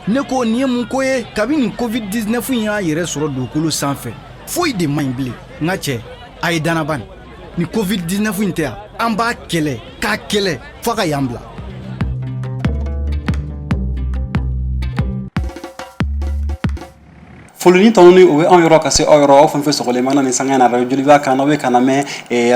Ne ko nin ye mun ko ye? Kabini nin Covid-19 in y'a yɛrɛ sɔrɔ dugukolo sanfɛ, foyi de man ɲi bilen. N ka cɛ, a ye danaba nin ni Covid-19 in tɛ yan, an b'a kɛlɛ k'a kɛlɛ f'a ka yan bila. Foli ni tanuni o bɛ anw yɔrɔ ka se aw yɔrɔ, aw fɛn fɛn sɔgɔlen mana ni sanga in na radio Joliba kan, aw bɛ ka na mɛn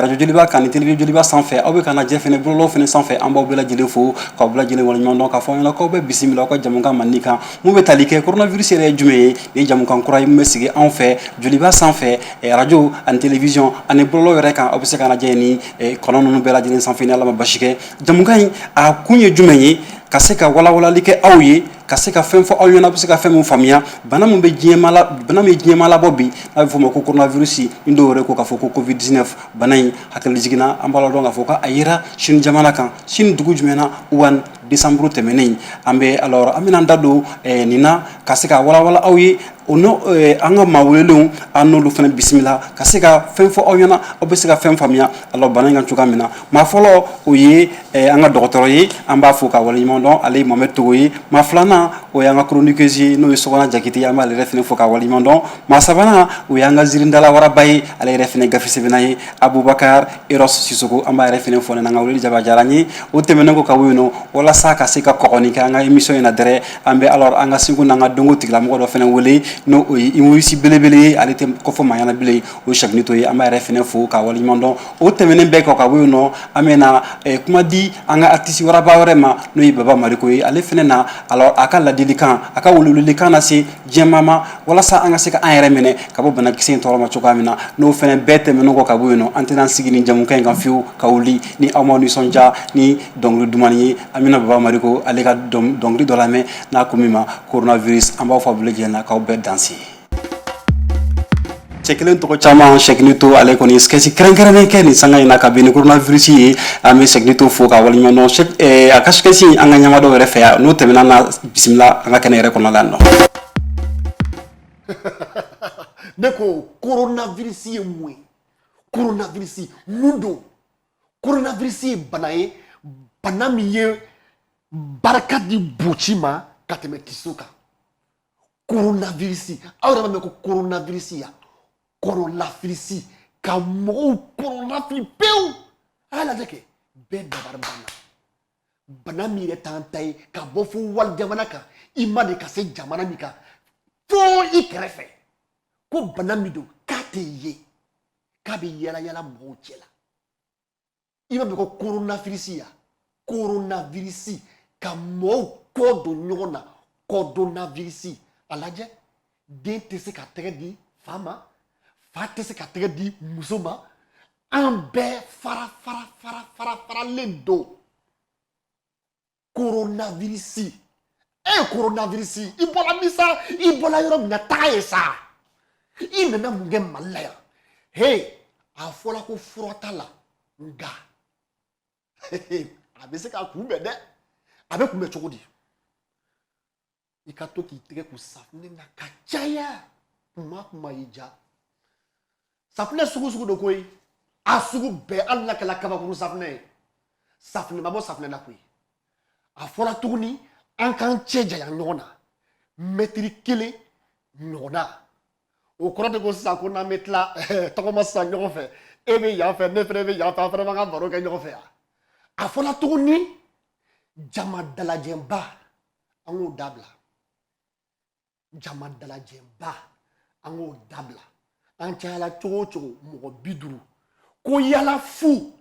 radio Joliba kan ni télévision Joliba sanfɛ, aw bɛ ka na jɛ fɛnɛ bɔlɔlɔ fɛnɛ sanfɛ. An b'aw bɛɛ lajɛlen fo k'aw bɛɛ lajɛlen waleɲuman dɔn, k'a fɔ aw ɲɛna k'aw bɛ bisimila aw ka jamukan mandi kan mun bɛ tali kɛ coronavirus yɛrɛ ye jumɛn ye. Nin jamukan kura ye mun bɛ sigi anw fɛ Joliba sanfɛ, radio ani télévision ani bɔlɔlɔ yɛrɛ kan. Aw bɛ se ka na jɛ ni kɔnɔ ninnu bɛɛ lajɛlen sanfɛ ni Ala ma basi kɛ. Jamukan in a kun ye jumɛn ye? Ka se ka walawalali kɛ aw ye, ka se ka fɛn fɔ aw ɲɛna, aw bɛ se ka fɛn min faamuya bana min bɛ diɲɛmaa la, bana min ye diɲɛmaa labɔ bi, n'a bɛ f'o ma ko coronavirus, ni dɔw yɛrɛ ko k'a fɔ ko Covid-19. Bana in hakili jiginna, an b'a ladɔn k'a fɔ ko a yera Chine jamana kan. Chine dugu jumɛn na? Wuhan, décembre tɛmɛnen. An bɛ alors an bɛna an da don nin na ka se ka walawala aw ye. O n'o an ka maa welelenw, an n'olu fana bisimila ka se ka fɛn fɔ aw ɲɛna, aw bɛ se ka fɛn faamuya alors bana in kan cogoya min na. Maa fɔlɔ, o ye an ka dɔgɔtɔrɔ ye, an b'a fo ka waleɲuman dɔn, ale ye Mohamed Togo ye. Maa filanan, o y'an ka chroniqueuse ye, n'o ye Sɔgɔna Jakite, an b'ale yɛrɛ fana fo ka waleɲuman dɔn. Maa sabanan, o y'an ka zirindala waraba ye, ale yɛrɛ fana gafe sɛbɛnna ye, Abubakar Eros Sisoko, an b'a yɛrɛ fana fo n'an ka weleli jaabi diyara an ye. O tɛmɛnen kɔ ka bɔ yen nɔ, walasa ka se ka kɔgɔni kɛ an ka émission in na dɛrɛ, an bɛ alors an ka seko n'an ka dɔnko tigilamɔgɔ dɔ fana wele, n'o o ye humoriste belebele ye, ale tɛ kɔfɔ maa ɲɛna bilen, o ye Chakinito ye. An b'a yɛrɛ fana fo ka waleɲuman dɔn. O tɛmɛnen bɛɛ kɔ ka bɔ yen nɔ, an bɛna kuma di an ka artiste waraba wɛrɛ ma, n'o ye Baba Mariko ye. Ale fana na alors a ka ladilikan, a ka welewelekan lase diɲɛmaa ma, walasa an ka se ka an yɛrɛ minɛ ka bɔ banakisɛ in tɔɔrɔ ma cogoya min na. N'o fana bɛɛ tɛmɛnen kɔ ka bɔ yen nɔ, an tɛna sigi ni jamukan in kan fiyewu ka wuli ni aw ma nisɔndiya ni dɔnkili duman ye. An bɛna Baba Mariko ale ka dɔnkili dɔ lamɛn n'a ko min ma coronavirus. An b'aw fɔ bɛɛ lajɛlen na k'aw bɛɛ danse. Cɛ kelen tɔgɔ caman, Chakinito, ale kɔni sketch kɛrɛnkɛrɛnnen kɛ nin sanga in na ka bɛn ni coronavirus ye. An bɛ Chakinito fo ka waleɲuman dɔn a ka sketch an ka ɲamadɔw yɛrɛ fɛ yan. N'o tɛmɛna na, bisimila an ka kɛnɛ yɛrɛ kɔnɔ la yan nɔ. Ne ko coronavirus ye mun ye? Coronavirus mun don? Coronavirus ye bana ye, bana min ye barika di boci ma ka tɛmɛ tiso kan. Coronavirus, aw yɛrɛ b'a mɛn ko coronavirus ya kɔnɔlafilisi ka mɔgɔw kɔnɔlafili pewu. A y'a lajɛ kɛ bɛɛ dabari banna. Bana min yɛrɛ t'an ta ye, ka bɔ fo wali jamana kan, i ma de ka se jamana min kan fo i kɛrɛfɛ, ko bana min don k'a tɛ ye, k'a bɛ yala yala mɔgɔw cɛ la. I b'a mɛn ko coronavirus ya coronavirus ka mɔgɔw kɔ don ɲɔgɔn na, kɔdonnavirus. A lajɛ, den tɛ se ka tɛgɛ di fa ma, fa tɛ se ka tɛgɛ di muso ma, an bɛɛ fara fara fara fara faralen don. Coronavirus, e coronavirus, i bɔra min sa, i bɔra yɔrɔ min na, taa ye sa, i nana mun kɛ Mali la yan? He, a fɔra ko fura t'a la, nka a bɛ se k'a kunbɛn dɛ. A bɛ kunbɛn cogo di? I ka to k'i tɛgɛ ko safunɛ na ka caya kuma kuma y'i ja. Safunɛ sugu sugu don koyi, a sugu bɛɛ, hali n'a kɛra kabakuru safunɛ ye, safunɛ ma bɔ safunɛ na koyi. A fɔra tuguni an k'an cɛ janya ɲɔgɔn na mɛtiri kelen ɲɔgɔnna. O kɔrɔ de ko sisan ko n'an bɛ tila tɔgɔma sisan ɲɔgɔn fɛ, e bɛ yan fɛ, ne fɛnɛ bɛ yan fɛ, an fɛnɛ b'an ka baro kɛ ɲɔgɔn fɛ yan. A fɔra tuguni jama dalajɛba, an k'o dabila. Jama dalajɛba, an k'o dabila. An cayala cogo o cogo mɔgɔ 50, ko yala fu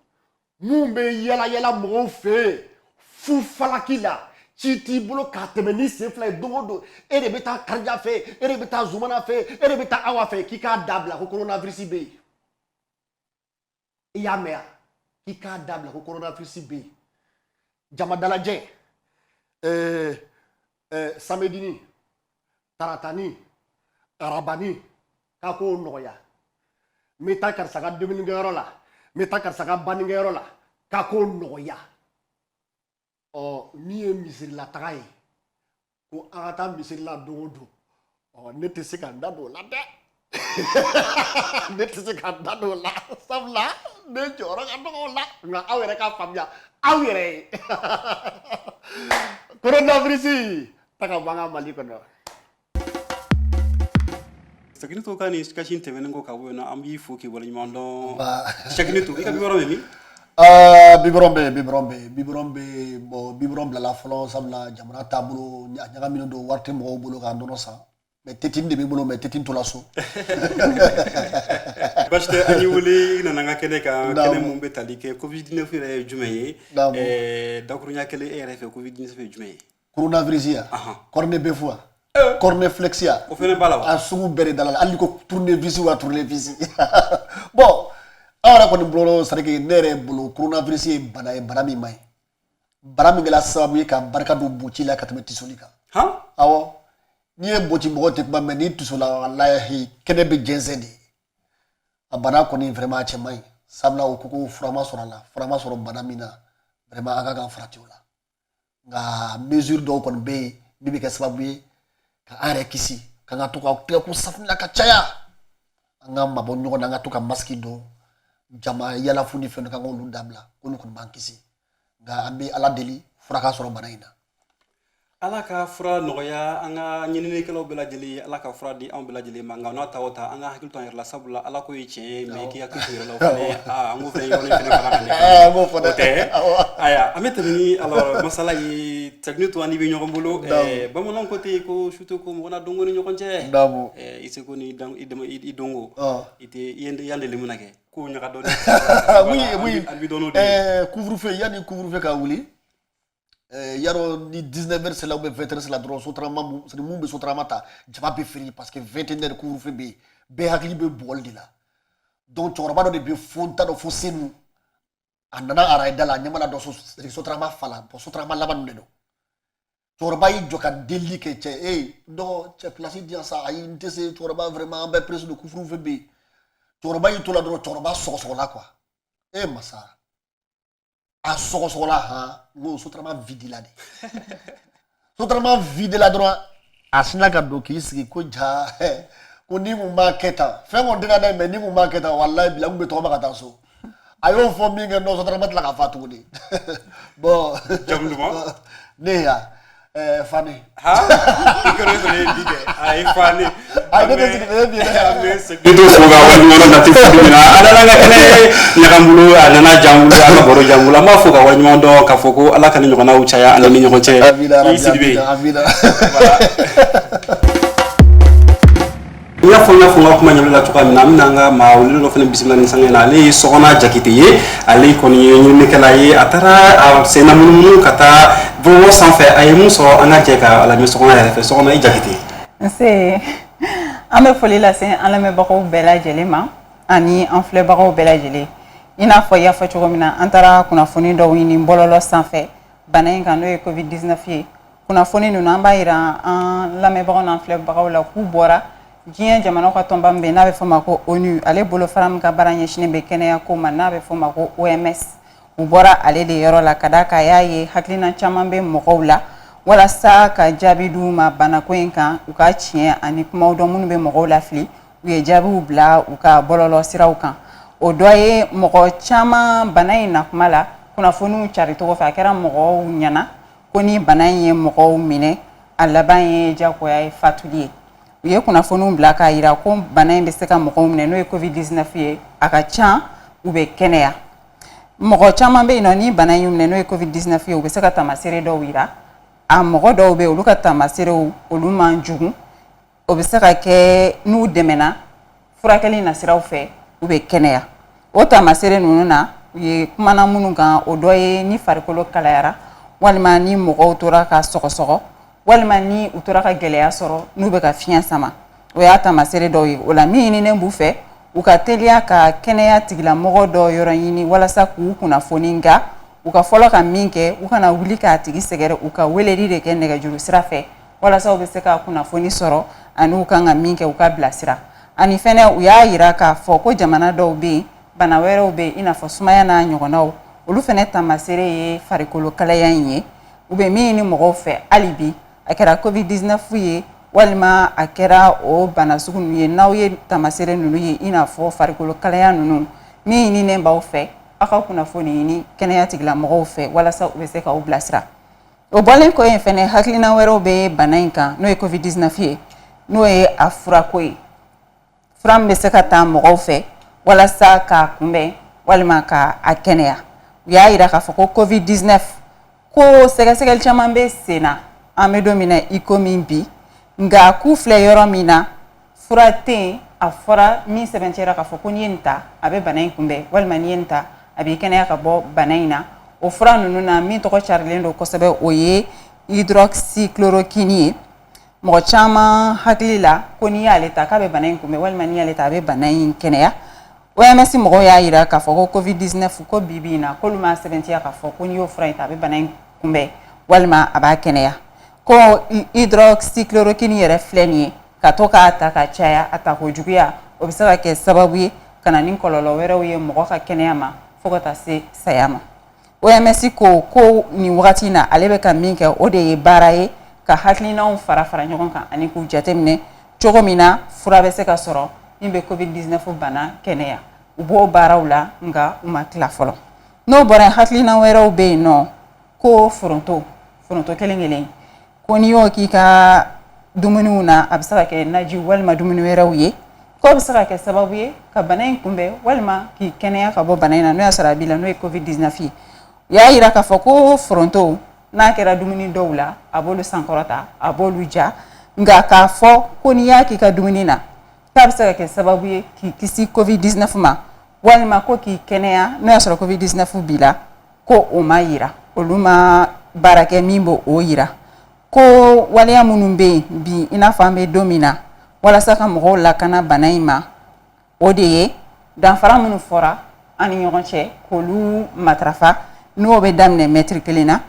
mun bɛ yala yala mɔgɔw fɛ yen fu falaki la, ci t'i bolo k'a tɛmɛ ni sen fila ye don o don, e de bɛ taa Karija fɛ yen, e de bɛ taa Zumana fɛ yen, e de bɛ taa Awa fɛ yen, k'i k'a dabila ko coronavirus bɛ yen. I y'a mɛn wa? K'i k'a dabila ko coronavirus bɛ yen. Jama dalajɛ, samedini, taratani, arabani, k'a k'o nɔgɔya. N bɛ taa karisa ka dumunikɛyɔrɔ la, n bɛ taa karisa ka bannikɛyɔrɔ la, k'a k'o nɔgɔya. Ɔ, min ye misirilataga ye, ko an ka taa misiri la don o don, ɔ, ne tɛ se ka n da don o la dɛ. Ne tɛ se ka n da don o la, sabula ne jɔyɔrɔ ka dɔgɔ o la. Nka aw yɛrɛ k'a faamuya aw yɛrɛ ye. Coronavirus Ta ka bɔ an ka Mali kɔnɔ. Sakini to ka ni kasi tɛmɛnen kɔ ka bɔ yen nɔ, an b'i fo k'i waleɲuman dɔn. Sakini to, i ka biberon bɛ min? Biberon bɛ yen, biberon bɛ yen, biberon bɛ yen. Bon, biberon bilala fɔlɔ, sabula jamana taabolo a ɲagaminen don, wari tɛ mɔgɔw bolo k'a nɔnɔ san. Mais tétine de b'i bolo, mais tétine tola so. Basi tɛ, an y'i wele, i nana an ka kɛnɛ kan, kɛnɛ mun bɛ tali kɛ Covid-19 yɛrɛ ye jumɛn ye? Dakurunya kelen, e yɛrɛ fɛ, Covid-19 ye jumɛn ye? Coronavirus ya, corned-beef wa, cornflakes ya. O fɛnɛ b'a la wa? A sugu bɛɛ de dala la, hali ko tournevis wa, tournevis. Bon, aw yɛrɛ kɔni bolo, c'est à dire que ne yɛrɛ bolo, coronavirus ye bana ye, bana min man ɲi, bana min kɛra sababu ye ka barika don boci la ka tɛmɛ tisoli kan. Awɔ, n'i ye boci, mɔgɔ tɛ kuma, mais n'i tisola, walahi, kɛnɛ bɛ jɛnsɛn de. A bana kɔni, vraiment, a cɛ man ɲi, sabula o ko ko fura ma sɔrɔ a la, fura ma sɔrɔ bana min na, vraiment, an ka kan farati o la. Nka mesure dɔw kɔni bɛ yen min bɛ kɛ sababu ye ka an yɛrɛ kisi, k'an ka to ka tɛgɛ ko safunɛ la ka caya, an ka mabɔ ɲɔgɔn na, an ka to ka masque don, jama yalafu ni fɛn dɔ, k'an k'olu dabila, k'olu kɔni b'an kisi. Nka an bɛ Ala deli, fura ka sɔrɔ bana in na. Ala ka fura nɔgɔya an ka ɲininikɛlaw bɛɛ lajɛlen, Ala ka fura di anw bɛɛ lajɛlen ma. Nka n'a ta o ta, an ka hakili to an yɛrɛ la, sabula Ala ko ye tiɲɛ ye, mais k'i hakili to i yɛrɛ la, o fɛnɛ, aa, an k'o fɛnɛ yɔrɔnin fɛnɛ fara kan dɛ. An b'o fɔ dɛ. O tɛ. Ayiwa, an bɛ tɛmɛ ni alors masala ye. Sakini to, an bɛ ɲɔgɔn bolo. Bamananw ko ten ko su tɛ ko mɔgɔ na donko ni ɲɔgɔn cɛ. I seko ni i donko, i tɛ i yan deli mun na kɛ ko ɲaga dɔɔni. Oui. An bɛ dɔɔnin de. Couvre-feu, yanni couvre-feu ka wuli, yarɔ, ni 19 heures sera ou bien 20 heures sera dɔrɔn, sotarama mun, c'est mun bɛ sotarama ta, jama bɛ feere, parce que 21 heures couvre-feu bɛ yen, bɛɛ hakili bɛ bugɔli de la. Donc cɛkɔrɔba dɔ de bɛ fo, n t'a dɔn, fo Senu, a nana araye da la, a ɲɛ mana dɔ sotarama fa la. Bon, sotarama laban ninnu de don. Cɛkɔrɔba y'i jɔ ka delili kɛ: cɛ, ee, dɔgɔ, cɛ, place di yan sa. Ayi, n tɛ se, cɛkɔrɔba, vraiment, an bɛɛ pressé don, couvre-feu bɛ yen. Cɛkɔrɔba y'i to la dɔrɔn, cɛkɔrɔba sɔgɔsɔgɔla quoi. E masa, a sɔgɔsɔgɔla han, n ko sotarama vide la de, sotarama vide la dɔrɔn, a sinna ka don k'i sigi ko ja ko ni kun b'a kɛ tan, fɛn kɔni tɛ ka dɛ, mais ni kun b'a kɛ tan, walayi, bila n kun bɛ tɔgɔma ka taa so. A y'o fɔ min kɛ, non, sotarama tila ka fa tuguni. Bon. Jamu duman? Ne ya Fane. Ha, i kɛra sɔrɔ e bi kɛ, ayi, Fane. Ayi, ne tɛ sigi, ne bi dɛ. An bɛ segin to fo ka waleɲuman dɔn dante foli min na, a nana an ka kɛnɛ ɲaga n bolo, a nana diya n bolo, an ka baro diya n bolo. An b'a fo ka waleɲuman dɔn k'a fɔ ko Ala ka ni ɲɔgɔnnaw caya an ni ɲɔgɔn cɛ. Amina. I Sidibe. Amina, amina. Voilà. N y'a fɔ n ka kuma ɲɛbila la cogoya min na, an bɛna an ka maa wele dɔ fana bisimila ni sanga in na. Ale ye Sɔgɔna Jakite ye, ale kɔni ye ɲininikɛla ye. A taara a senna munumunu ka taa bɔlɔlɔ sanfɛ, a ye mun sɔrɔ, an ka jɛ ka lamɛn Sɔgɔna yɛrɛ fɛ. Sɔgɔna, i Jakite. Nse, an bɛ foli lase an lamɛnbagaw bɛɛ lajɛlen ma ani an filɛbagaw bɛɛ lajɛlen. I n'a fɔ i y'a fɔ cogo min na, an taara kunnafoni dɔw ɲini bɔlɔlɔ sanfɛ bana in kan, n'o ye Covid 19 ye. Kunnafoni ninnu, an b'a yira an lamɛnbagaw n'an filɛbagaw la k'u bɔra diɲɛ jamanaw ka tɔnba min bɛ yen n'a bɛ fɔ o ma ko ONU, ale bolofara min ka baara ɲɛsinnen bɛ kɛnɛya ko ma, n'a bɛ fɔ o ma ko OMS, u bɔra ale de yɔrɔ la, ka d'a kan a y'a ye hakilina caman bɛ mɔgɔw la. Walasa ka jaabi d'u ma banako in kan, u ka tiɲɛ ani kumaw dɔn minnu bɛ mɔgɔw lafili, u ye jaabiw bila u ka bɔlɔlɔ siraw kan. O dɔ ye, mɔgɔ caman, bana in na kuma la, kunnafoniw caricogo fɛ, a kɛra mɔgɔw ɲɛna ko ni bana in ye mɔgɔw minɛ, a laban ye jagoya ye fatuli ye. U ye kunnafoniw bila k'a yira ko bana in bɛ se ka mɔgɔw minɛ, n'o ye Covid 19 ye, a ka ca u bɛ kɛnɛya. Mɔgɔ caman bɛ yen nɔ, ni bana in y'u minɛ, n'o ye Covid 19 ye, u bɛ se ka taamasere dɔw yira. A mɔgɔ dɔw bɛ yen, olu ka taamaserew olu man jugu, o bɛ se ka kɛ n'u dɛmɛna furakɛli nasiraw fɛ, u bɛ kɛnɛya. O taamasere ninnu na, u ye kumana minnu kan, o dɔ ye ni farikolo kalayara, walima ni mɔgɔw tora ka sɔgɔsɔgɔ, walima ni u tora ka gɛlɛya sɔrɔ n'u bɛ ka fiɲɛ sama, o y'a taamasere dɔw ye. O la, min ɲininen b'u fɛ, u ka teliya ka kɛnɛya tigilamɔgɔ dɔ yɔrɔ ɲini walasa k'u kunnafoni. Nka u ka fɔlɔ ka min kɛ, u kana wuli k'a tigi sɛgɛrɛ, u ka weleli de kɛ nɛgɛjuru sira fɛ walasa u bɛ se ka kunnafoni sɔrɔ ani u kan ka min kɛ, u ka bilasira. Ani fɛnɛ, u y'a yira k'a fɔ ko jamana dɔw bɛ yen, bana wɛrɛw bɛ yen, i n'a fɔ sumaya n'a ɲɔgɔnnaw, olu fɛnɛ taamasere ye farikolo kalaya in ye. U bɛ min ɲini mɔgɔw fɛ hali bi, a kɛra Covid 19 ye walima a kɛra o bana sugu ninnu ye, n'aw ye taamasere ninnu ye, i n'a fɔ farikolo kalaya ninnu, min ɲininen b'aw fɛ, aw ka kunnafoni ɲini kɛnɛya tigilamɔgɔw fɛ walasa u bɛ se k'aw bilasira. O bɔlen kɔ yen fɛnɛ, hakilina wɛrɛw bɛ bana in kan, n'o ye COVID-19 ye, n'o ye a furako ye. Fura min bɛ se ka taa mɔgɔw fɛ walasa k'a kunbɛn walima ka a kɛnɛya. U y'a yira k'a fɔ ko COVID-19 ko sɛgɛsɛgɛli caman bɛ sen na an bɛ don min na i komi bi, nka k'u filɛ yɔrɔ min na, fura tɛ yen a fɔra min sɛbɛntiya k'a fɔ ko n'i ye nin ta, a bɛ bana in kunbɛn, walima n'i ye nin ta, a b'i kɛnɛya ka bɔ bana in na. O fura ninnu na, min tɔgɔ carilen don kosɛbɛ, o ye hydroxychloroquine ye. Mɔgɔ caman hakili la ko n'i y'ale ta, k'a bɛ bana in kunbɛn, walima n'i y'ale ta, a bɛ bana in kɛnɛya. OMS mɔgɔw y'a yira k'a fɔ ko COVID-19 ko bi bi in na, k'olu m'a sɛbɛntiya k'a fɔ ko n'i y'o fura in ta, a bɛ bana in kunbɛn walima a b'a kɛnɛya. Ko hydroxychloroquine yɛrɛ filɛ nin ye, ka to k'a ta ka caya, a ta kojuguya, o bɛ se ka kɛ sababu ye ka na ni kɔlɔlɔ wɛrɛw ye mɔgɔ ka kɛnɛya ma, fo ka taa se saya ma. OMS ko ko nin wagati in na, ale bɛ ka min kɛ, o de ye baara ye ka hakilinaw fara fara ɲɔgɔn kan ani k'u jateminɛ cogo min na fura bɛ se ka sɔrɔ min bɛ COVID-19 bana kɛnɛya. U b'o baaraw la, nka u ma tila fɔlɔ. N'o bɔra yen, hakilina wɛrɛw bɛ yen nɔ ko foronto, foronto kelen kelen, ko n'i y'o k'i ka dumuniw na, a bɛ se ka kɛ naji walima dumuni wɛrɛw ye, k'o bɛ se ka kɛ sababu ye ka bana in kunbɛn walima k'i kɛnɛya ka bɔ bana in na, n'o y'a sɔrɔ a b'i la, n'o ye COVID-19 ye. U y'a yira k'a fɔ ko foronto, n'a kɛra dumuni dɔw la, a b'olu sankɔrɔta, a b'olu ja, nka k'a fɔ ko n'i y'a k'i ka dumuni na, k'a bɛ se ka kɛ sababu ye k'i kisi COVID-19 ma, walima ko k'i kɛnɛya n'o y'a sɔrɔ COVID-19 b'i la, ko o ma yira, olu ma baara kɛ min b'o o yira. Ko waleya minnu bɛ yen bi, i n'a fɔ an bɛ don min na, walasa ka mɔgɔw lakana bana in ma, o de ye danfara minnu fɔra an ni ɲɔgɔn cɛ, k'olu matarafa, n'o bɛ daminɛ mɛtiri kelen na,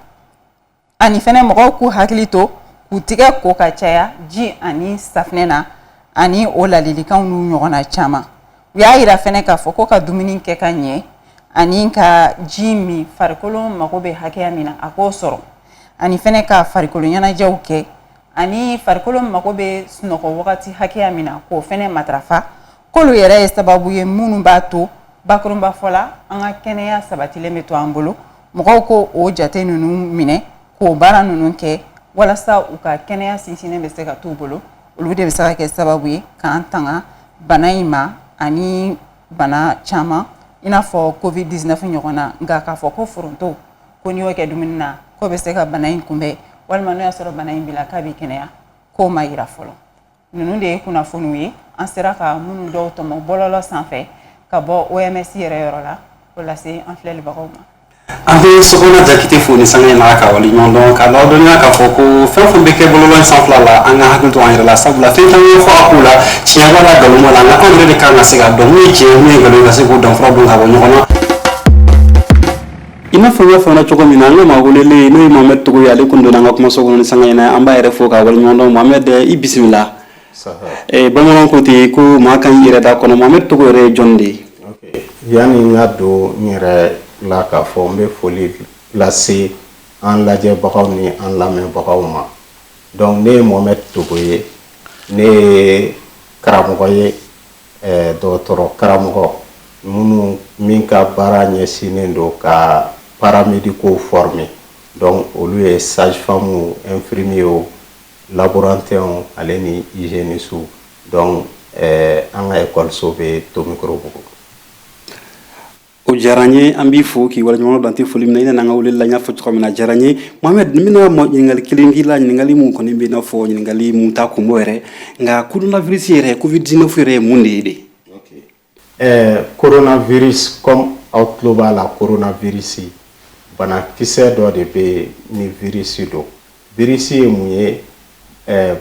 ani fɛnɛ mɔgɔw k'u hakili to k'u tigɛ ko ka caya ji ani safinɛ na, ani o ladilikanw n'u ɲɔgɔnna caman. U y'a yira fɛnɛ k'a fɔ ko ka dumuni kɛ ka ɲɛ ani ka ji min, farikolo mago bɛ hakɛya min na, a k'o sɔrɔ, ani fɛnɛ ka farikolo ɲɛnajɛw kɛ, ani farikolo mago bɛ sunɔgɔ wagati hakɛya min na, k'o fɛnɛ matarafa. K'olu yɛrɛ ye sababu ye minnu b'a to bakurunba fɔ la, an ka kɛnɛya sabatilen bɛ to an bolo. Mɔgɔw ko o jate ninnu minɛ k'o baara ninnu kɛ walasa u ka kɛnɛya sinsinnen bɛ se ka t'u bolo. Olu de bɛ se ka kɛ sababu ye k'an tanga bana in ma ani bana caman, i n'a fɔ COVID-19 ɲɔgɔn na. Nka k'a fɔ ko foronto, ko n'i y'o kɛ dumuni na, k'o bɛ se ka bana in kunbɛn, walima n'o y'a sɔrɔ bana in b'i la, k'a b'i kɛnɛya, k'o ma yira fɔlɔ. Ninnu de ye kunnafoniw ye an sera ka minnu dɔw tɔmɔ bɔlɔlɔ sanfɛ ka bɔ OMS yɛrɛ yɔrɔ la, o lase an filɛlibagaw ma. An bɛ Sokona Jakite fo ni sanga in na ka waleɲuman dɔn, ka ladɔnniya k'a fɔ ko fɛn fɛn bɛ kɛ bɔlɔlɔ in sanfɛla la, an ka hakili to an yɛrɛ la, sabula fɛn caman bɛ fɔ a ko la, tiɲɛ b'a la, nkalon b'a la, nka anw yɛrɛ de kan ka se ka dɔn mun ye tiɲɛ, mun ye nkalon ye, ka se k'o danfara dɔn ka bɔ ɲɔgɔn na. I n'a fɔ n y'a fɔ aw ɲɛna cogo min na, an ka maa welelen, n'o ye Mohamed Togo ye, ale kun donna an ka kumaso kɔnɔ ni sanga in na. An b'a yɛrɛ fo ka waleɲuman dɔn. Mohamed, i bisimila. Bamananw ko ten ko maa kan y'i yɛrɛ da kɔnɔ. Mohamed Togo yɛrɛ ye jɔn de ye? Yanni n ka don n yɛrɛ la k'a fɔ, n bɛ foli lase an lajɛbagaw ni an lamɛnbagaw ma. Donc ne ye Mohamed Togo ye, ne ye karamɔgɔ ye, dɔgɔtɔrɔ karamɔgɔ minnu min ka baara ɲɛsinnen don ka paramédicaux former. Donc olu ye sage femme, infirmier, laborantin ale ni hygiéniste. Donc an ka école so bɛ Tomikɔrɔbugu. O diyara n ye, an b'i fo k'i waleɲuman dɔn tɛ foli min na i nana an ka wele la. N y'a fɔ cogo min na, a diyara n ye. Mohamed, n bɛna ɲininkali kelen k'i la, ɲininkali mun kɔni bɛ i n'a fɔ ɲininkali mun t'a kun bɔ yɛrɛ, nka coronavirus yɛrɛ, COVID-19 yɛrɛ ye mun de ye de? Coronavirus, comme aw tulo b'a la, coronavirus banakisɛ dɔ de bɛ yen ni virus don. Virus ye mun ye?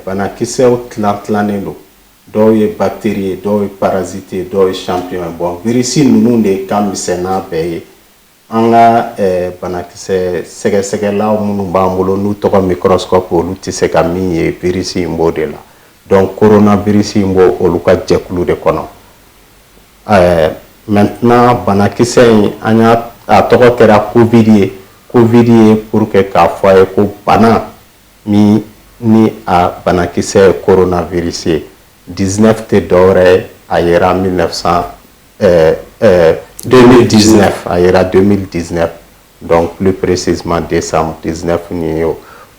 Banakisɛw tilan tilannen don, dɔw ye bactérie ye, dɔw ye parasite ye, dɔw ye champignon ye. Bon, virus ninnu de ka misɛn n'a bɛɛ ye. An ka banakisɛ sɛgɛsɛgɛlaw minnu b'an bolo, n'u tɔgɔ microscope, olu tɛ se ka min ye, virus in b'o de la. Donc coronavirus in b'o olu ka jɛkulu de kɔnɔ. Maintenant, banakisɛ in, an y'a a tɔgɔ kɛra COVID ye, COVID ye pour que k'a fɔ a ye ko bana min ni a banakisɛ ye coronavirus ye. 19 tɛ dɔwɛrɛ ye, a yera 1900 2019, a yera 2019, donc plus précisément décembre 19 nin ye.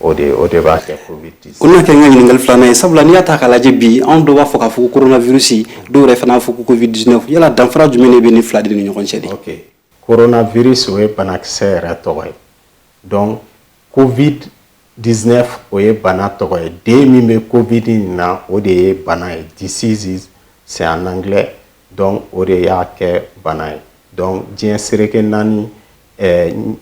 O de b'a kɛ Covid 19. O na kɛ n ka ɲininkali filanan ye, sabula n'i y'a ta k'a lajɛ bi, anw dɔw b'a fɔ k'a fɔ ko coronavirus, dɔw yɛrɛ fana b'a fɔ ko Covid 19. Yala danfara jumɛn de bɛ ni fila de ni ɲɔgɔn cɛ de? Ok, coronavirus, o ye banakisɛ yɛrɛ tɔgɔ ye. Donc Covid 19, o ye bana tɔgɔ ye. D min bɛ Covid in na, o de ye bana ye. Diseases, c'est en anglais, donc o de y'a kɛ bana ye. Donc diɲɛ seleke naani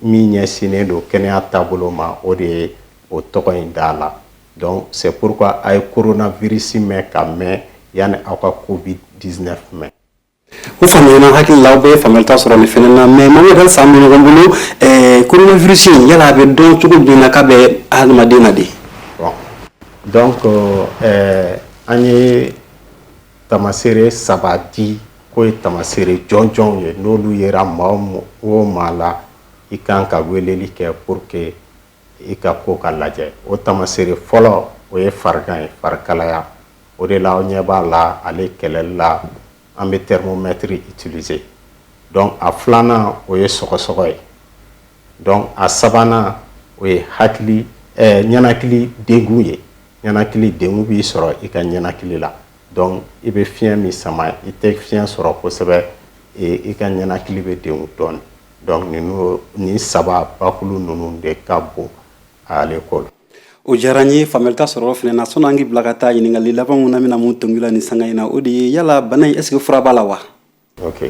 min ɲɛsinnen don kɛnɛya taabolo ma, o de ye o tɔgɔ in d'a la. Donc c'est pourquoi a ye coronavirus mɛn ka mɛn yanni aw ka Covid 19 mɛn. O faamuyana, hakili la aw bɛɛ ye faamuyali ta sɔrɔ nin fɛnɛ na. Mais Mohamed, halisa an bɛ ɲɔgɔn bolo. Coronavirus in, yala a bɛ dɔn cogo jumɛn na k'a bɛ hadamaden na de? Bon, donc an ye tamaseere saba di k'o ye tamaseere jɔnjɔnw ye. N'olu yera maa o maa la, i kan ka weleli kɛ pour que i ka ko ka lajɛ. O tamaseere fɔlɔ, o ye farigan ye, farikalaya. O de la aw ɲɛ b'a la, ale kɛlɛli la, an bɛ thermomètre utiliser. Donc a filanan, o ye sɔgɔsɔgɔ ye. Donc a sabanan, o ye hakili ɲɛnakili degun ye. Ɲɛnakili degun b'i sɔrɔ i ka ɲɛnakili la. Donc i bɛ fiɲɛ min sama, i tɛ fiɲɛ sɔrɔ kosɛbɛ, i ka ɲɛnakili bɛ degun dɔɔnin. Donc ninnu nin saba bakulu ninnu de ka bon ale ko la. O diyara n ye, faamuyali ta sɔrɔ o fana na. Sɔnni an k'i bila ka taa, ɲininkali laban mun na bɛna mun tɔngi la nin sanga in na, o de ye: yala bana in, est ce que fura b'a la wa? Ok,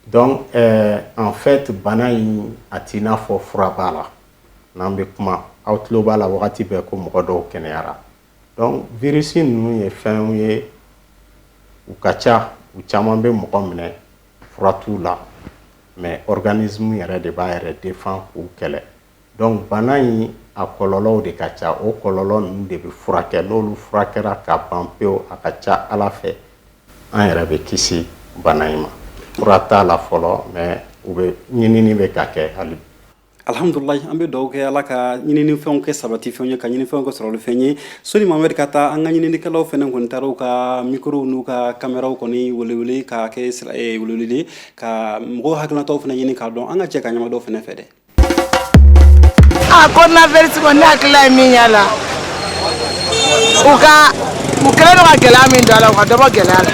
donc en fait, bana in, a t'i n'a fɔ fura b'a la. N'an bɛ kuma, aw tulo b'a la wagati bɛɛ ko mɔgɔ dɔw kɛnɛyara. Donc virus ninnu ye fɛnw ye, u ka ca, u caman bɛ mɔgɔ minɛ, fura t'u la, mais organisme yɛrɛ de b'a yɛrɛ défend k'u kɛlɛ. Donc bana in, a kɔlɔlɔw de ka ca. O kɔlɔlɔ ninnu de bɛ furakɛ. N'olu furakɛra ka ban pewu, a ka ca Ala fɛ, an yɛrɛ bɛ kisi bana in ma. Fura t'a la fɔlɔ, mais u bɛ ɲinini bɛ ka kɛ hali bi. Alhamdulilayi, an bɛ dugawu kɛ Ala ka ɲininifɛnw kɛ sabati fɛnw ye, ka ɲinifɛnw kɛ sɔrɔli fɛn ye. Soni Mohamed ka taa, an ka ɲininikɛlaw fɛnɛ kɔni taara u ka microw n'u ka caméraw kɔni welewele ka kɛ welewele ka mɔgɔw hakilinataw fɛnɛ ɲini k'a dɔn. An ka jɛ ka ɲɛma dɔw fɛnɛ fɛ dɛ. A coronavirus kɔni, ne hakilila ye min y'a la, u ka u kɛlen don ka gɛlɛya min don a la, u ka dɔ bɔ gɛlɛya la.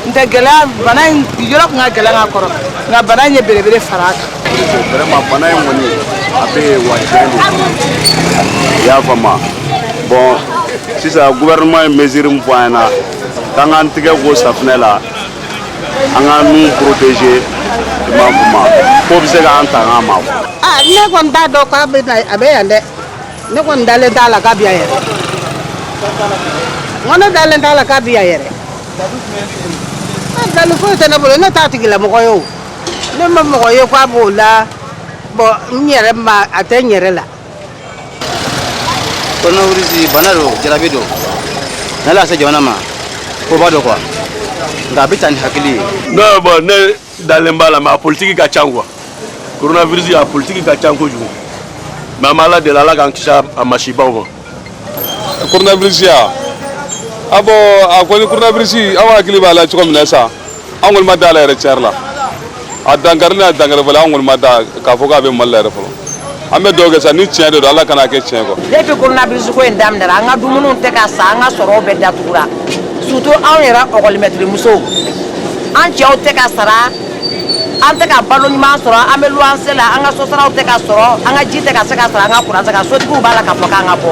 N tɛ gɛlɛya, bana in yɔrɔ tun ka gɛlɛn ka kɔrɔ, nka bana in ye belebele fara a kan. Vraiment, bana in kɔni, a bɛ yen wa, tiɲɛ don, i y'a faamu. Bon, sisan gouvernement ye mesure min fɔ an ɲɛna k'an k'an tigɛ ko safunɛ la, an k'an nun protéger, i m'a faamu, k'o bɛ se k'an tanga a ma. Ah, ne kɔni t'a dɔn k'a bɛ na, a bɛ yan dɛ. Ne kɔni dalen t'a la k'a bɛ yan yɛrɛ. N ko ne dalen t'a la k'a bɛ yan yɛrɛ. Ah, dali foyi tɛ ne bolo, ne t'a tigilamɔgɔ ye o. Ne ma mɔgɔ ye k'a b'o la. Bon, n yɛrɛ ma, a tɛ n yɛrɛ la. Coronavirus bana don, jarabi don. N'ala se jamana ma, ko ba don quoi, nka a bɛ taa ni hakili ye. Non, bon, ne dalen b'a la, mais a politique ka ca quoi. Coronavirus, a politique ka ca kojugu, mais an bɛ Ala deli, Ala k'an kisi a masibaw ma. Coronavirus ya, a bɔn, a kɔni coronavirus, aw hakili b'a la cogo min na sisan, an kɔni ma da la yɛrɛ. Tiɲɛ yɛrɛ la, a dankari n'a dankari fɔlɔ, an kɔni ma da k'a fɔ k'a bɛ Mali la yɛrɛ fɔlɔ. An bɛ dugawu kɛ sa, ni tiɲɛ de don, Ala kana kɛ tiɲɛ kɔ. Depuis coronavirus ko in daminɛra, an ka dumuniw tɛ ka san, an ka sɔrɔw bɛɛ datugura, surtout anw yɛrɛ ɔkɔlimɛtiri musow. An cɛw tɛ ka sara, an tɛ ka balo ɲuman sɔrɔ, an bɛ luwanse la, an ka sosaraw tɛ ka sɔrɔ, an ka ji tɛ ka se ka sara, an ka kuran tɛ ka, sotigiw b'a la k'a fɔ k'an ka bɔ.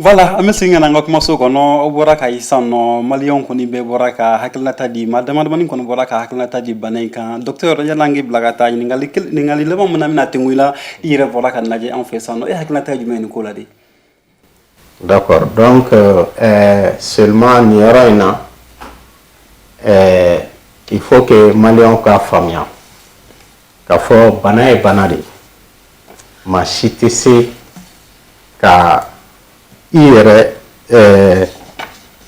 Voilà, an bɛ segin ka na an ka kumaso kɔnɔ. Aw bɔra ka ye sisan nɔ, maliyɛnw kɔni bɛɛ bɔra ka hakilinata di, maa dama damani kɔni bɔra ka hakilinata di bana in kan. Docteur, yala an k'i bila ka taa, ɲininkali laban min na bɛna tengu i la, i yɛrɛ bɔra ka lajɛ an fɛ sisan nɔ, e hakilinata ye jumɛn ye nin ko la de? D'accord. Donc, seulement nin yɔrɔ in na, il faut que maliyɛnw k'a faamuya k'a fɔ bana ye bana de ye. Maa si tɛ se ka i yɛrɛ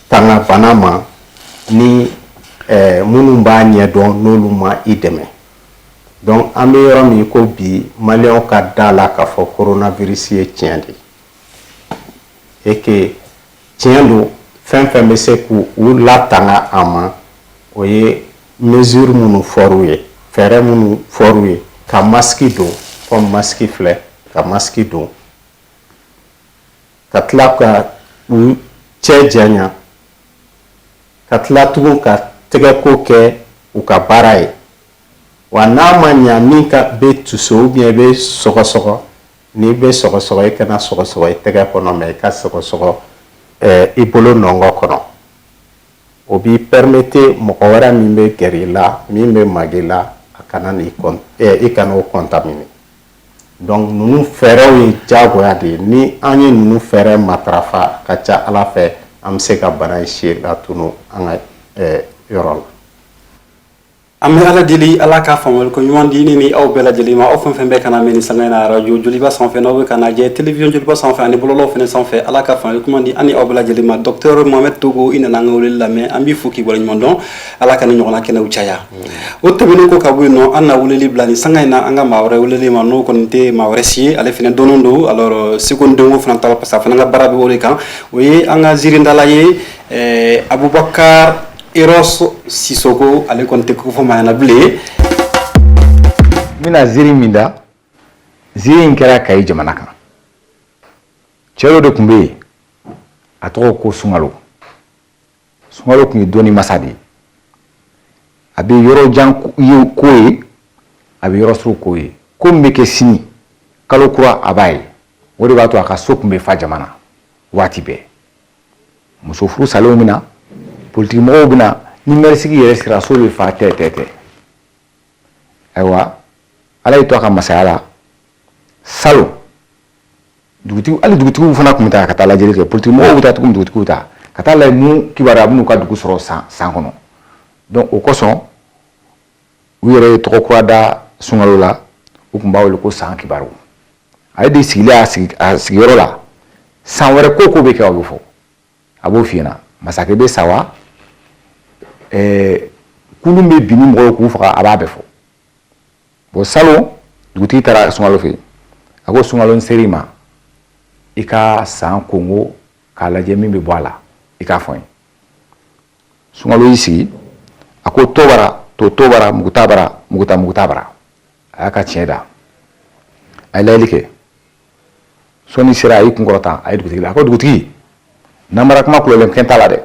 tanga bana ma ni minnu b'a ɲɛdɔn, n'olu ma i dɛmɛ. Donc an bɛ yɔrɔ min ko bi, maliyɛnw ka da la k'a fɔ coronavirus ye tiɲɛ de ye et que tiɲɛ don. Fɛn fɛn bɛ se k'u u latanga a ma, o ye mesure minnu fɔr'u ye, fɛɛrɛ minnu fɔr'u ye, ka masque don, comme masque filɛ, ka masque don. Ka tila ka u cɛ janya, ka tila tugun ka tɛgɛko kɛ u ka baara ye. Wa n'a ma ɲa, min ka bɛ tuso ou bien i bɛ sɔgɔsɔgɔ, n'i bɛ sɔgɔsɔgɔ, i kana sɔgɔsɔgɔ i tɛgɛ kɔnɔ, mais i ka sɔgɔsɔgɔ i bolo nɔngɔ kɔnɔ. O b'i permettre mɔgɔ wɛrɛ min bɛ gɛrɛ i la, min bɛ mag'i la, a kana n'i i kana o contaminer. Donc ninnu fɛɛrɛw ye diyagoya de ye. Ni an ye ninnu fɛɛrɛ matarafa, a ka ca Ala fɛ, an bɛ se ka bana in si latunu an ka yɔrɔ la. An bɛ Ala deli, Ala ka faamuyali ko ɲuman di ne ni aw bɛɛ lajɛlen ma. Aw fɛn fɛn bɛ ka na mɛn nin sanga in na arajo Joliba sanfɛ, n'aw bɛ ka lajɛ télévision Joliba sanfɛ ani bɔlɔlɔw fɛnɛ sanfɛ, Ala ka faamuyali ɲuman di an ni aw bɛɛ lajɛlen ma. Docteur Mohamed Togo, i nana an ka weleli lamɛn, an b'i fo k'i waleɲuman dɔn. Ala ka ni ɲɔgɔnna kɛnɛw caya. O tɛmɛnen kɔ ka bɔ yen nɔ, an na weleli bila nin sanga in na an ka maa wɛrɛ weleli ma, n'o kɔni tɛ maa wɛrɛ si ye, ale fɛnɛ dɔnnen don. Alors seko ni dɔnko fana ta, parce que a fana ka baara bɛ o de kan. O ye an ka ziirindala ye, Abubakar Eros Sisoko. Ale kɔni tɛ ko fɔ maa ɲɛna bilen. N bɛna ziiri min da, ziiri in kɛra Kayi jamana kan. Cɛ dɔ de tun bɛ yen, a tɔgɔ ko Sunkalo. Sunkalo tun ye dɔnni masa de ye. A bɛ yɔrɔ jan ko ye, a bɛ yɔrɔ surun ko ye. Ko min bɛ kɛ sini, kalo kura, a b'a ye. O de b'a to a ka so tun bɛ fa jama na waati bɛɛ. Muso furu salenw bɛ na, politikimɔgɔw bɛ na, ni mɛrisigi yɛrɛ sera, so bɛ fa tɛ tɛ tɛ. Ayiwa, Ala y'i to a ka masaya la salon, dugutigi, hali dugutigiw fana tun bɛ taa ka taa lajɛli kɛ. Politikimɔgɔw bɛ taa tugun, dugutigiw ta ka taa lajɛ mun kibaruya bɛn'u ka dugu sɔrɔ san san kɔnɔ. Donc o kosɔn u yɛrɛ ye tɔgɔ kura da Sunkalo la, u tun b'a wele ko San Kibaru. Ale de sigilen a sigiyɔrɔ la, san wɛrɛ ko ko bɛ kɛ, o bɛ fɔ, a b'o f'i ɲɛna. Masakɛ bɛ sa wa, kulun bɛ bin ni mɔgɔw ye k'u faga, a b'a bɛɛ fɔ. Bon, salon dugutigi taara Sunkalo fɛ yen. A ko: "Sunkalo, n ser'i ma i ka san kongo k'a lajɛ, min bɛ bɔ a la, i k'a fɔ n ye." Sunkalo y'i sigi, a ko: "To bara to, to bara muguta, bara muguta, muguta bara." A y'a ka tiɲɛ da, a ye layɛli kɛ. Sɔnni sera, a y'i kun kɔrɔta, a ye dugutigi la, a ko: "Dugutigi, namara kuma kulɔlen fɛn t'a la dɛ.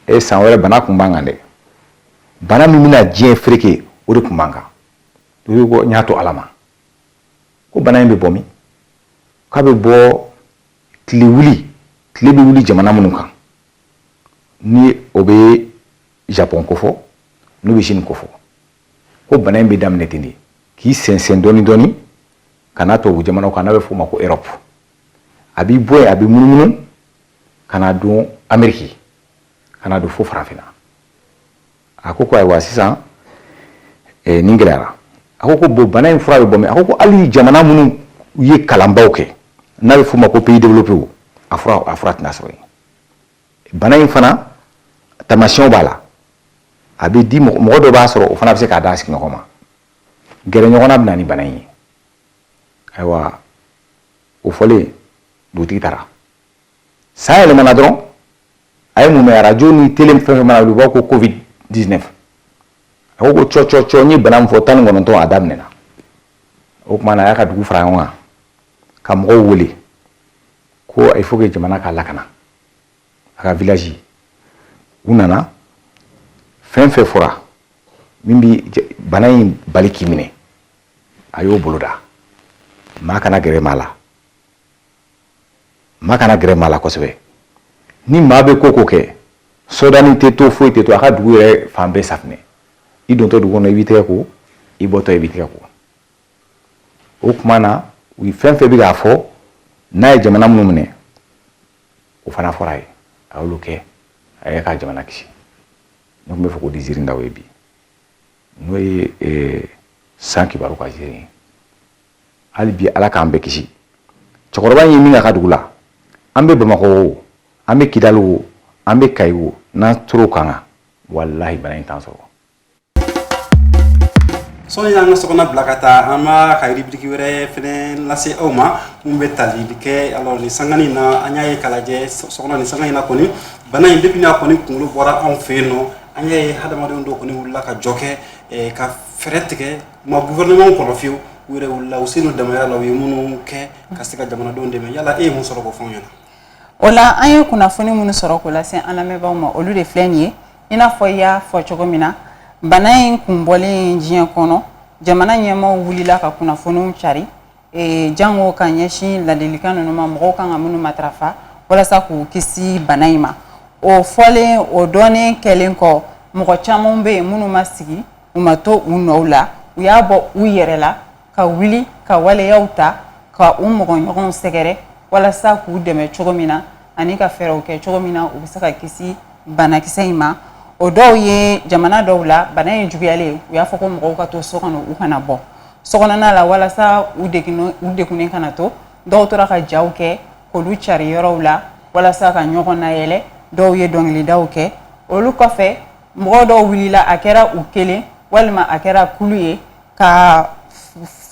E, san wɛrɛ bana kun b'an kan dɛ. Bana min bɛna diɲɛ fereke, o de kun b'an kan." Dugutigi ko: "N y'a to Ala ma." Ko bana in bɛ bɔ min? K'a bɛ bɔ tile wuli, tile bɛ wuli jamana minnu kan, ni o bɛ Japon kofɔ, n'u bɛ Chine kofɔ. Ko bana in bɛ daminɛ ten de k'i sɛnsɛn dɔɔni dɔɔni ka n'a tubabu jamanaw kan, n'a bɛ f'o ma ko Europe. A b'i bɔ yen, a bɛ munumunu ka na don Amérique, ka na don fo farafinna. A ko ayiwa, sisan nin gɛlɛyara. A ko bon, bana in fura bɛ bɔ min? A ko hali jamana minnu ye kalanbaw kɛ, n'a bɛ f'o ma ko pays développé, a fura tɛna sɔrɔ yen. Bana in fana taamasiyɛnw b'a la, a bɛ di mɔgɔ dɔ b'a sɔrɔ, o fana bɛ se k'a d'a sigiɲɔgɔn ma. Gɛrɛ ɲɔgɔnna bɛ na ni bana in ye. Ayiwa, o fɔlen, dugutigi taara. San yɛlɛmana dɔrɔn, a ye mun mɛn? Arajo ni télé, fɛn fɛn mana wuli, u b'a ko Covid 19. A ko cɔ cɔ cɔ, n ye bana min fɔ 19, a daminɛna. O tuma na, a y'a ka dugu fara ɲɔgɔn kan ka mɔgɔw wele ko il faut que jamana ka lakana, a ka village. U nana, fɛn fɛn fɔra min bi bana in bali k'i minɛ, a y'o boloda. Maa kana gɛrɛ maa la, maa kana gɛrɛ maa la kosɛbɛ. Ni maa bɛ ko ko kɛ, sɔdani tɛ to, foyi tɛ to. A ka dugu yɛrɛ fan bɛɛ safinɛ. I dontɔ dugu kɔnɔ, i b'i tɛgɛ ko, i bɔtɔ, i b'i tɛgɛ ko. O tuma na, u ye fɛn fɛn bɛ k'a fɔ n'a ye jamana minnu minɛ, o fana fɔra a ye, a y'olu kɛ, a y'a ka jamana kisi. Ne tun bɛ fɛ k'o di ziirindaw ye bi, n'o ye San Kibaru ka ziiri ye. Hali bi, Ala k'an bɛɛ kisi. Cɛkɔrɔba in ye min k'a ka dugu la, an bɛ Bamakɔ o, an bɛ Kidali o, an bɛ Kayi o, n'an tor'o kan, walahi, bana in t'an sɔrɔ. Sɔnni an ka sokɔnɔ bila ka taa, an b'a ka rubrique wɛrɛ fɛnɛ lase aw ma mun bɛ tali kɛ. Alors nin sangani na, an y'a ye k'a lajɛ sokɔnɔ nin sanga in na kɔni, bana in, depuis n'a kɔni kunkolo bɔra anw fɛ yen nɔ, an y'a ye hadamadenw dɔw kɔni wulila ka jɔ kɛ ka fɛɛrɛ tigɛ. Ma gouvernement kɔnɔ fiyewu. U yɛrɛ wulila u se n'u damayira la, u ye minnu kɛ ka se ka jamanadenw dɛmɛ. Yala e ye mun sɔrɔ k'o fɔ anw ɲɛna? O la, an ye kunnafoni minnu sɔrɔ k'o lase an lamɛnbaaw ma, olu de filɛ nin ye. I n'a fɔ i y'a fɔ cogo min na, bana in kun bɔlen diɲɛ kɔnɔ, jamana ɲɛmaaw wulila ka kunnafoniw cari, jango ka ɲɛsin ladilikan ninnu ma, mɔgɔw kan ka minnu matarafa walasa k'u kisi bana in ma. O fɔlen, o dɔnnen kɛlen kɔ, mɔgɔ caman bɛ yen minnu ma sigi, u ma to u nɔw la, u y'a bɔ u yɛrɛ la ka wuli ka waleyaw ta ka u mɔgɔ ɲɔgɔnw sɛgɛrɛ walasa k'u dɛmɛ cogo min na ani ka fɛɛrɛw kɛ cogo min na u bɛ se ka kisi banakisɛ in ma. O dɔw ye, jamana dɔw la, bana in juguyalen, u y'a fɔ ko mɔgɔw ka to so kɔnɔ, u kana bɔ sokɔnɔna la walasa u degunnen kana to. Dɔw tora ka jaw kɛ k'olu cari yɔrɔw la walasa ka ɲɔgɔn nayɛlɛ, dɔw ye dɔnkilidaw kɛ. Olu kɔfɛ, mɔgɔ dɔw wulila, a kɛra u kelen walima a kɛra kulu ye, ka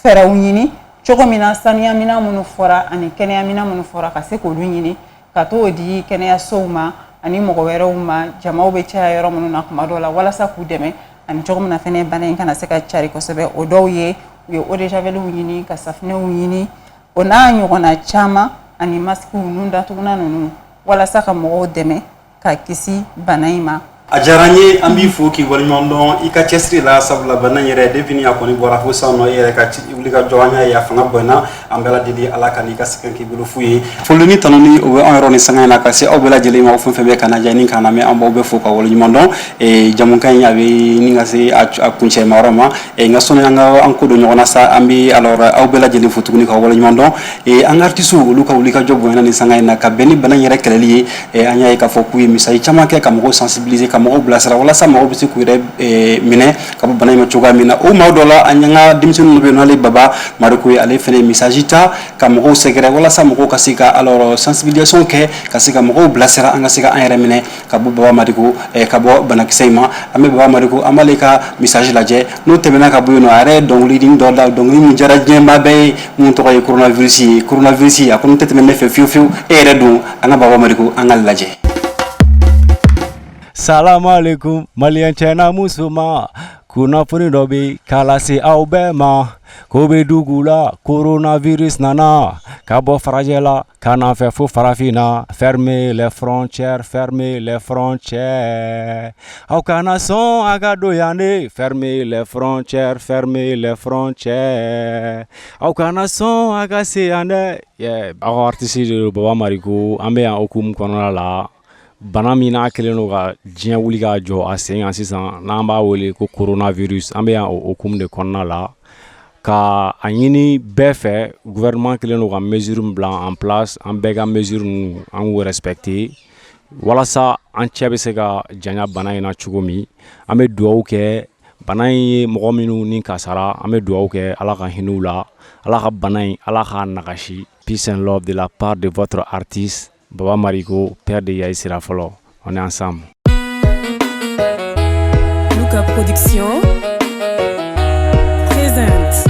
fɛɛrɛw ɲini cogo min na sanuyaminɛn minnu fɔra ani kɛnɛyaminɛn minnu fɔra, ka se k'olu ɲini ka t'o di kɛnɛyasow ma ani mɔgɔ wɛrɛw ma, jamaw bɛ caya yɔrɔ minnu na kuma dɔw la, walasa k'u dɛmɛ ani cogo min na fɛnɛ bana in kana se ka cari kosɛbɛ. O dɔw ye, u ye eau de javelw ɲini, ka safinɛw ɲini, o n'a ɲɔgɔnna caman, ani masikiw, nun datugunan ninnu, walasa ka mɔgɔw dɛmɛ ka kisi bana in ma. A diyara n ye, an b'i fo k'i waleɲuman dɔn i ka cɛsiri la, sabula bana in yɛrɛ, depuis ni a kɔni bɔra fo sisan nɔ, e yɛrɛ ka wuli ka jɔ, an y'a ye a fanga bonyana. An bɛ Ala deli, Ala ka n'i ka sɛgɛn k'i bolo fu ye. Foli ni tanuni, o bɛ an yɔrɔ ni sanga in na ka se aw bɛɛ lajɛlen ma. Aw fɛn fɛn bɛ ka lajɛ ni k'an lamɛn, an b'aw bɛɛ fo ka waleɲuman dɔn. Jamukan in, a bɛ ni ka se a kuncɛma yɔrɔ ma, nka sɔnni an ka an ko don ɲɔgɔn na sa, an bɛ alors aw bɛɛ lajɛlen fo tuguni ka waleɲuman dɔn. An ka artistes, olu ka wuli ka jɔ bonyana ni sanga in na ka bɛn ni bana in yɛrɛ kɛlɛli ye. An y'a ye k'a fɔ k'u ye misali caman kɛ ka mɔgɔw sensibiliser, ka mɔgɔw bilasira walasa mɔgɔw bɛ se k'u yɛrɛ minɛ ka bɔ bana in ma cogoya min na. O maa dɔ la, an y'an ka denmisɛnninw bɛ yen, n'ale Baba Mariko ye, ale fana ye message ta ka mɔgɔw sɛgɛrɛ walasa mɔgɔw ka se ka alors sensibilisation kɛ, ka se ka mɔgɔw bilasira, an ka se ka an yɛrɛ minɛ ka bɔ Baba Mariko ka bɔ banakisɛ in ma. An bɛ Baba Mariko, an b'ale ka message lajɛ. N'o tɛmɛna ka bɔ yen nɔ, a yɛrɛ ye dɔnkili dɔ da, dɔnkili min diyara diɲɛmaa bɛɛ ye, mun tɔgɔ ye coronavirus ye. Coronavirus, a kɔni tɛ tɛmɛ ne fɛ fiyewu fiyewu. E yɛrɛ dun? An ka Baba Mariko, an ka lajɛ. Salamu alaikum, maliyɛn cɛ n'a muso ma, kunnafoni dɔ bɛ k'a lase aw bɛɛ ma ko bɛ dugu la, coronavirus nana ka bɔ farajɛ la ka na fɛ fo farafinna. Fermez les frontières, fermez les frontières, aw kana sɔn a ka don yan de. Fermez les frontières, fermez les frontières, aw kana sɔn a ka se yan dɛ. Aw ka artiste de don, Baba Mariko. An bɛ yan hukumu kɔnɔna la, bana min n'a kɛlen don ka diɲɛ wuli ka jɔ a sen kan sisan, n'an b'a wele ko coronavirus. An bɛ yan o hukumu de kɔnɔna la ka a ɲini bɛɛ fɛ. Gouvernement kɛlen don ka mesure min bila en place, an bɛɛ ka mesure ninnu, an k'u respecter walasa an cɛ bɛ se ka janya bana in na cogo min. An bɛ dugawu kɛ bana in ye mɔgɔ minnu ni kasara, an bɛ dugawu kɛ Ala ka hinɛ u la, Ala ka bana in, Ala k'a nagasi. Peace and love de la part de votre artiste Baba Mariko, père de Yayi Sirafɔlɔ. On est ensemble. Luca Production présente.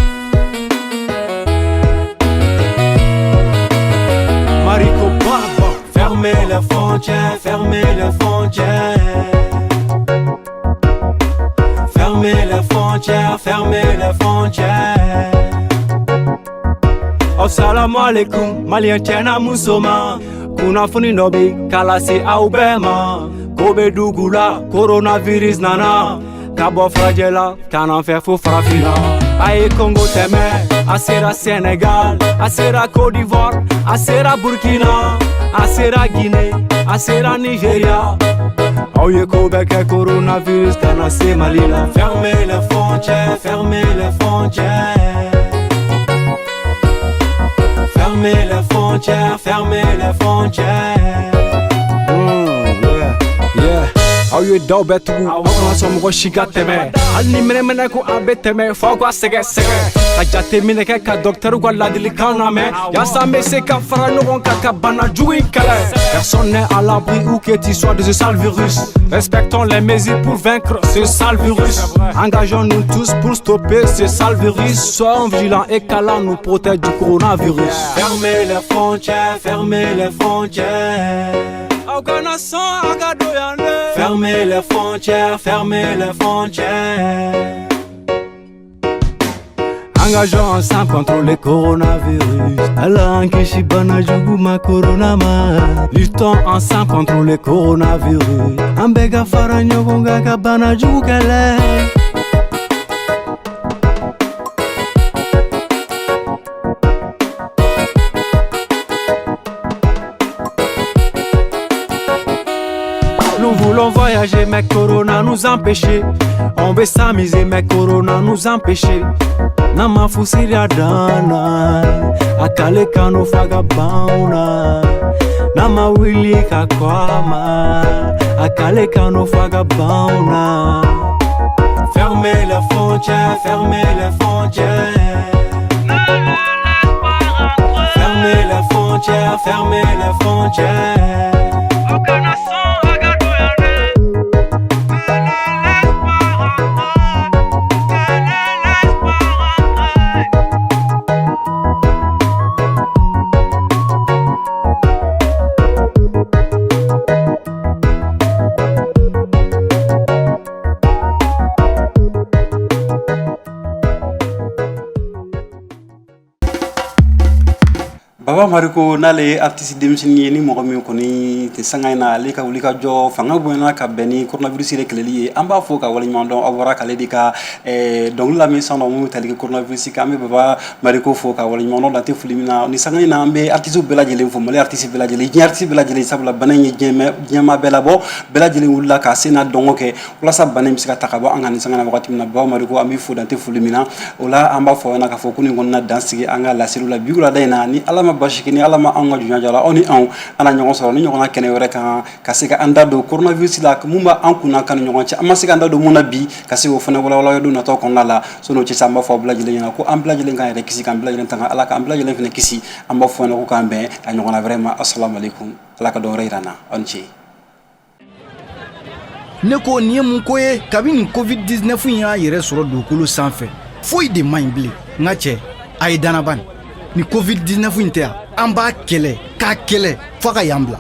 Mariko Baba, fermez les frontières, fermez les frontières. Fermez les frontières, fermez les frontières. Assalamu alaikum, maliyɛn cɛ n'a muso ma, kunnafoni dɔ bɛ k'a lase aw bɛɛ ma ko bɛ dugu la, coronavirus nana ka bɔ farajɛ la ka na fɛ fo farafinna. A ye Congo tɛmɛ, a sera Sénégal, a sera Côte d'Ivoire, a sera Burkina, a sera Guinée, a sera Nigeria. Aw ye ko bɛɛ kɛ, coronavirus kana se Mali la. Fermez les frontières, fermez les frontières. Fermez les frontières, fermez les frontières. Yeah. Aw ye daw bɛɛ tugu, aw kana sɔn mɔgɔ si ka tɛmɛ, hali ni mɛnɛmɛnɛ ko a bɛ tɛmɛ, f'aw ka sɛgɛsɛgɛ ka jateminɛ kɛ, ka dɔkitɛriw ka ladilikan lamɛn yaasa an bɛ se ka fara ɲɔgɔn kan ka bana jugu in kɛlɛ. Personne n'est à l'abri où que tu sois de ce sale virus. Respectons les mesures pour vaincre ce sale virus. Engageons-nous tous pour stopper ce sale virus. Soyons vigilants et qu'Allah nous protège du coronavirus. Fermez les frontières, fermez les frontières. Aw kana sɔn a ka don yan dɛ. Fermez les frontières, fermez les frontières. Engageons ensemble contre le coronavirus. Ala an kisi bana jugu ma corona ma. Luttons ensemble contre le coronavirus. An bɛɛ ka fara ɲɔgɔn kan ka bana jugu kɛlɛ. Nous voulons voyager, mais Corona nous empêcher. On veut s'amuser, mais Corona nous empêcher. Nama fusiria dana, akale kanu faga bauna. Nama wili kakwama, akale kanu faga bauna. Fermez les frontières, fermez les frontières. Fermez les frontières, fermez les frontières. Baba Mariko n'ale ye artiste denmisɛnnin ye, ni mɔgɔ min kɔni tɛ sanga in na, ale ka wuli ka jɔ fanga bonyana ka bɛn ni coronavirus yɛrɛ kɛlɛli ye. An b'a fo ka waleɲuman dɔn. Aw bɔra k'ale de ka dɔnkili lamɛn sisan nɔ, mun bɛ tali kɛ coronavirus kan. An bɛ Baba Mariko fo ka waleɲuman dɔn, dan tɛ foli min na. Ni sanga in na, an bɛ artiste bɛɛ lajɛlen fo, Mali artiste bɛɛ lajɛlen, diɲɛ artiste bɛɛ lajɛlen, sabula bana in ye diɲɛmaa bɛɛ labɔ. Bɛɛ lajɛlen wulila k'a sen n'a dɔnko kɛ walasa bana in bɛ se ka ta ka bɔ an kan ni sanga na wagati min na. Baba Mariko, an b'i fo, dan tɛ foli min na. O la, an b'a fɔ aw ɲɛna k'a fɔ ko nin kɔni na dan sigi an ka laseliw la bi wulada in na. Ni Ala ma basi kɛ, ni Ala ma anw ka jɔnya jɔ la, aw ni anw an na ɲɔgɔn sɔrɔ ni ɲɔgɔnna kɛnɛ wɛrɛ kan, ka se ka an da don coronavirus la, mun b'an kunna kan ni ɲɔgɔn cɛ, an ma se k'an da don mun na bi, ka se k'o fana walawala don nataw kɔnɔna la. Sɔnni o cɛ sa, an b'a fɔ aw bɛɛ lajɛlen ɲɛna ko an bɛɛ lajɛlen k'an yɛrɛ kisi, k'an bɛɛ lajɛlen tanga, Ala k'an bɛɛ lajɛlen fana kisi. An b'a fɔ aw ɲɛna ko k'an bɛn a ɲɔgɔnna wɛrɛ ma. Asalamu aleykum, Ala ka dɔ wɛrɛ yira an na. Aw ni ce. Ne ko nin ye mun ko ye? Kabini nin covid-19 in y'a yɛrɛ sɔrɔ dugukolo sanfɛ, foyi de man ɲi bilen. N ka cɛ, a ye danaba nin. Ni covid-19 in tɛ yan, an b'a kɛlɛ k'a kɛlɛ f'a ka yan bila.